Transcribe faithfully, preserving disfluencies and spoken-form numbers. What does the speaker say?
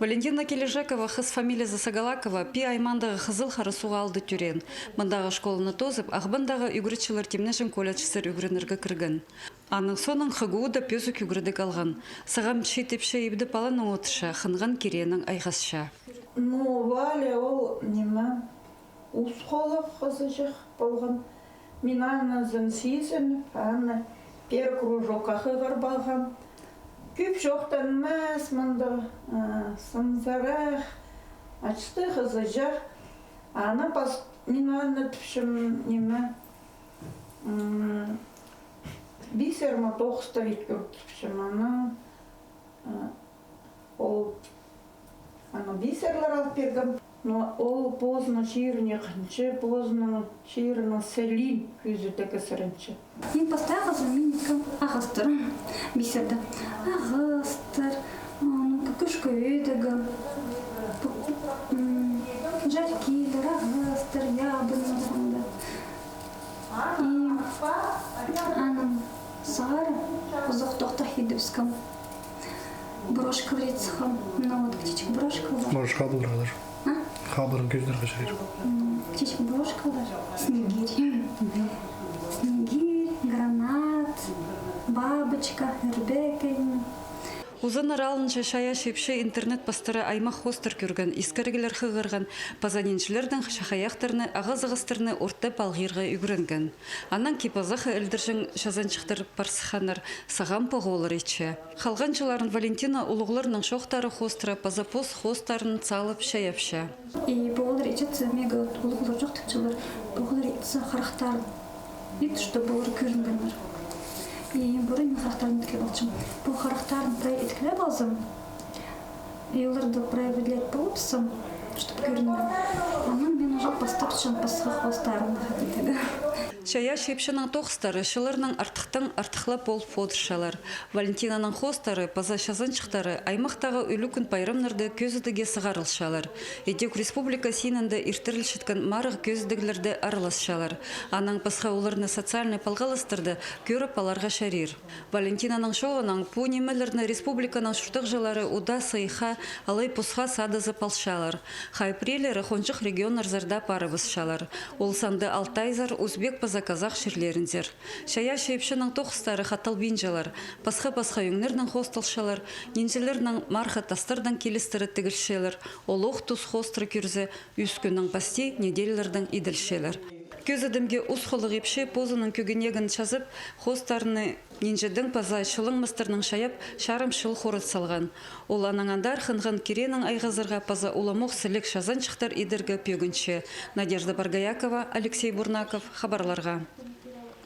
Валентина Кележекова, хыс фамилиязы Сагалакова, Пии аймаандағы Хызыл Хара Суғ аалда тӧреен. Мындағы школаны тоозып, Ағбандағы ӱгретчілер тимнеҷең колледжсер ӱгренерге кірген. Аның соонаң ХГУ-да пӧзік ӱгредіг алған. Сағам чиит ипчі ибде паланаң одырча, хынған киреенең айғасча. Ну, Валя ол, ниме, ус холлығ хызыҷах полған. Мин анзын сизініп, аны пеер кружокха хығырып алғам. Кӧп чоохтанмас, мындағ, а, сынзарах, ачтығ хызыҷах. Аны пас, мин аны тіпчем, ниме, м, бисер ме тоғыстап ит кӧртіпчем, анаң, а, ол, аны бисерлер алып пиргем. Но ол позының чиріне хынча, позының чирінің сілиин кӧзідерге сіренче. Иң пастағызын мин иткем ағастар, бисерде. Ағастар, м, кӱкӱшкі ӧдігі, м, чаркилер, ағастар, ябыннар анда. И анаң сығара узах тохтах идібіскем. Брошкалар ит сыххам. Мына вот птичек брошкалар. Может, хабыллар даже. А? Хабылларын кӧзідерге чарир. М, птичек брошкалар. Снегирь. Снегирь, гранат, бабочка, ӧрбек. Узаннар алынҷа чайаачы ипчі интернет пастыра аймах хоостар кӧрген, искіріглер хығырған, паза нинҷілернең чахайахтарны, ағас ағастарны орта палғирға ӱгренген. Анаң кип-азахха ілдірҷең чазанҷыхтар пар сыхханнар, сағам поғолар итче. Халған чылларын Валентина улуғларның чоохтары хоостыра паза пос хоостарын салып чайапча. И поғолар итчетсе, меге улуғлар чох тіпчелер, поғолар итсе харахтарын ит, чтоб олар кӧрінгеннер. И пурун мин харахтарын иткілеп алчам. Пу харахтарын прай иткілеп алзам, и оларды прай видлеп полыбыссам, чтоб кӧрінген. Анаң мин уже пастапчам пасха хоостарын итерге. Чайаачы ипчінің тоғыстары чылларнаң артыхтаң артыхлап полып одырчалар. Валентинаның хоостары паза чазанҷыхтары аймахтағы улуғ кӱн пайрамнарда кӧзідігге сығарылчалар. Идӧк республика синінде иртірілчеткен марығ кӧзідіглерде араласчалар. Анаң пасха оларны социальный палғалыстарда кӧріп аларға чарир. Валентинаның чооғынаң, пу нимелерні республиканың чуртағҷылары удаа сыйыхха алай пусха садызып алчалар. Хай пірелері хонҷых регионнарзар даа парыбысчалар. Ол санда алтайзар, узбек паза казах чирлерінзер. Чайаачы ипчінің тоғыстары хаталбинчалар. Пасха-пасха ӧңнернең хоосталчалар, нинҷілернең марығ тастардаң килістіре тігілчелер, олох тус хоостыра кӧрзе, ӱс кӱннең пасти неделялардаң иділчелер. Кӧзідімге ус холлығ ипчі позының кӧгенегін чазап, хоостарны нинҷідең паза чылаңмастарнаң чайап, чарым чыл хорат салған. Ол анаң андар хынған киреенең айғазарға паза уламох сіліг чазанҷыхтар идерге пӧгінче. Надежда Боргоякова, Алексей Бурнаков, хабарларға.